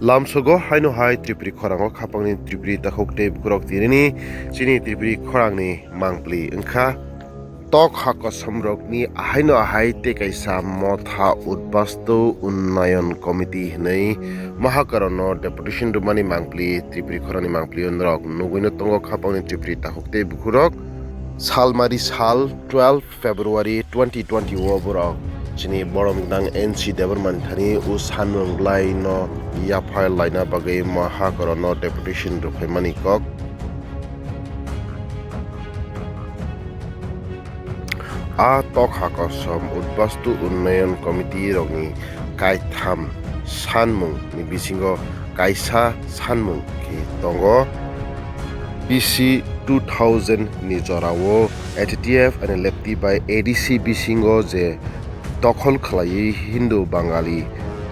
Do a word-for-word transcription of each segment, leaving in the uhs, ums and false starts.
Lamsogo haino hai Tripuri khorango khapangni Tripuri takhuk tei bukhurok tinini chini Tripuri khorangni mangpli wngkha. Tok ha kosomrokni ahaino ahai tei kaisa motha Udbastu Unnayon Committee hwnwi Mahakarono deputation rwmani mangpli Tripuri khorangni mangpli norok nugwino tongo khapangni Tripuri takhuk tei bukhurok. Salmari sal twelve February twenty twenty o borok chini boromgwnang N C Debbarmani thani o sanmung lai no yaphar laina bagwi Mahakarono deputation rwphaimani kok. A tokha kosom Udbastu Unnayon Committee rokni kaitham sanmung ni bisingo kaisa sanmung khe tongo. B C two thousand ni jorao A T T F and L F T bai A D C bisingo je dokhol khlaiwi Hindu Bangali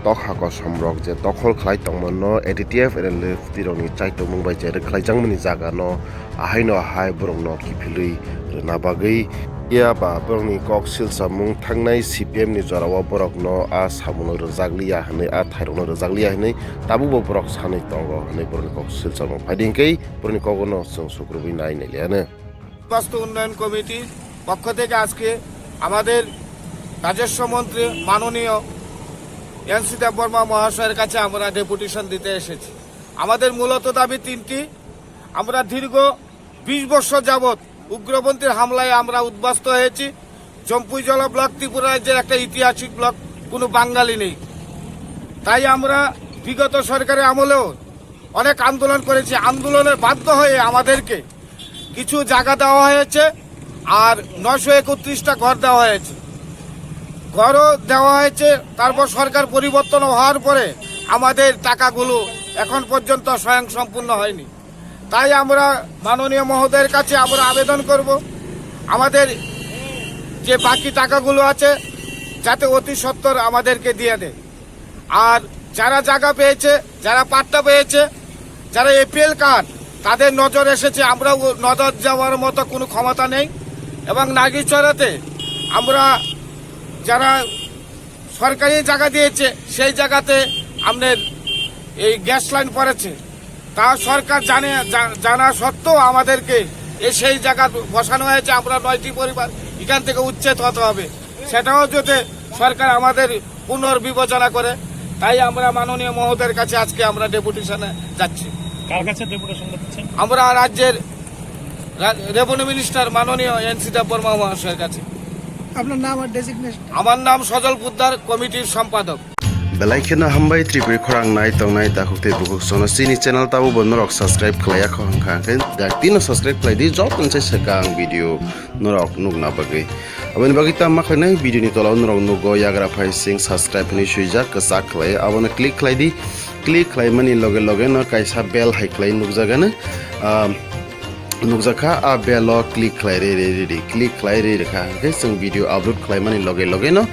tokha kosom rok je dokhol khlai tongmano A T T F and L F T rokni chaitokmung bai je rwkhlaijakmani jagano ahaino ahai borokno kiphilwi rwna bagwi, phiya ba borokni kok silsamung thangnai C P M ni jorao borokno a samungno rwjakliya hwnwi, a thairokno rwjakliya hwnwi tabukbo borok sanwi tongo hwnwi borokni kok silsamung phaidi hwnkhe borokni kogono chwng sukrubwi nai nailiyano. উদ্বাস্তু উন্নয়ন কমিটি পক্ষ থেকে আজকে আমাদের রাজস্ব মন্ত্রী মাননীয় N C Debbarma মহাশয়ের কাছে আমরা ডেপুটেশন দিতে এসেছি। আমাদের মূলত দাবি তিনটি। আমরা দীর্ঘ বিশ বছর যাবৎ উগ্রপন্থীর হামলায় আমরা উদ্বাস্তু হয়েছি। জম্পুইজলা ব্লক ত্রিপুরা রাজ্যের একটা ঐতিহাসিক ব্লক, কোনো বাঙালি নেই। তাই আমরা বিগত সরকারের আমলেও অনেক আন্দোলন করেছি। আন্দোলনের বাধ্য হয়ে আমাদেরকে কিছু জায়গা দেওয়া হয়েছে, আর নয়শো একত্রিশটা ঘর দেওয়া হয়েছে। ঘরও দেওয়া হয়েছে, তারপর সরকার পরিবর্তন হওয়ার পরে আমাদের টাকাগুলো এখন পর্যন্ত স্বয়ং সম্পূর্ণ হয়নি। তাই আমরা মাননীয় মহোদয়ের কাছে আমরা আবেদন করব, আমাদের যে বাকি টাকাগুলো আছে যাতে অতি সত্বর আমাদেরকে দিয়ে দেয়। আর যারা জায়গা পেয়েছে, যারা পাট্টা পেয়েছে, যারা এপিএল কার্ড, তাদের নজর এসেছে, আমরা ও-, নজর যাওয়ার মতো কোনো ক্ষমতা নেই। এবং নাগিরচড়াতে আমরা যারা সরকারি জায়গা দিয়েছে, সেই জায়গাতে আমাদের এই গ্যাস লাইন পড়েছে, তা সরকার জানে, জা-, জানা সত্ত্বেও আমাদেরকে এ সেই জায়গা বসানো হয়েছে। আমরা নয়টি পরিবার এখান থেকে উচ্ছেদ হতে হবে, সেটাও যাতে সরকার আমাদের পুনর্বিবেচনা করে। তাই আমরা মাননীয় মহোদয়ের কাছে আজকে আমরা ডেপুটেশনে যাচ্ছি। কার কাছে ডেপুটেশন দিচ্ছেন? আমরা রাজ্যের রা-, রেভিনিউ মিনিস্টার মাননীয় এন সি দেববর্মা মহাশয়ের কাছে। আপনার নাম আর ডেজিগনেশন? আমার নাম সজল পোদ্দার, কমিটির সম্পাদক। Belai kheno hambai Tripuri khorang nai tongnai takhuk tei bukhuk sono chini channel tabo bo norok subscribe khlai ya kho hwnkha hwnkhe dak tino subscribe khlai di, joto ni sai swkang video norok nukna bagwi. Aboni bagwi tamo khlainai video ni tola o norok nugo yagra phai sing subscribe hinwi swijak kwchak khlai, abono click khlai di. Click khlaimani loge loge no kaisa bell hai khlai nukjagano, ah, nukjakha, a bell o click khlai re re re di, click khlai re re kha hwnkhe chwng video upload khlaimani loge loge no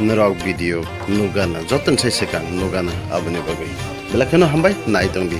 norok video nukgana, joto ni sai swkang nukgana. Aboni bagwi belai kheno hambai nai tong di.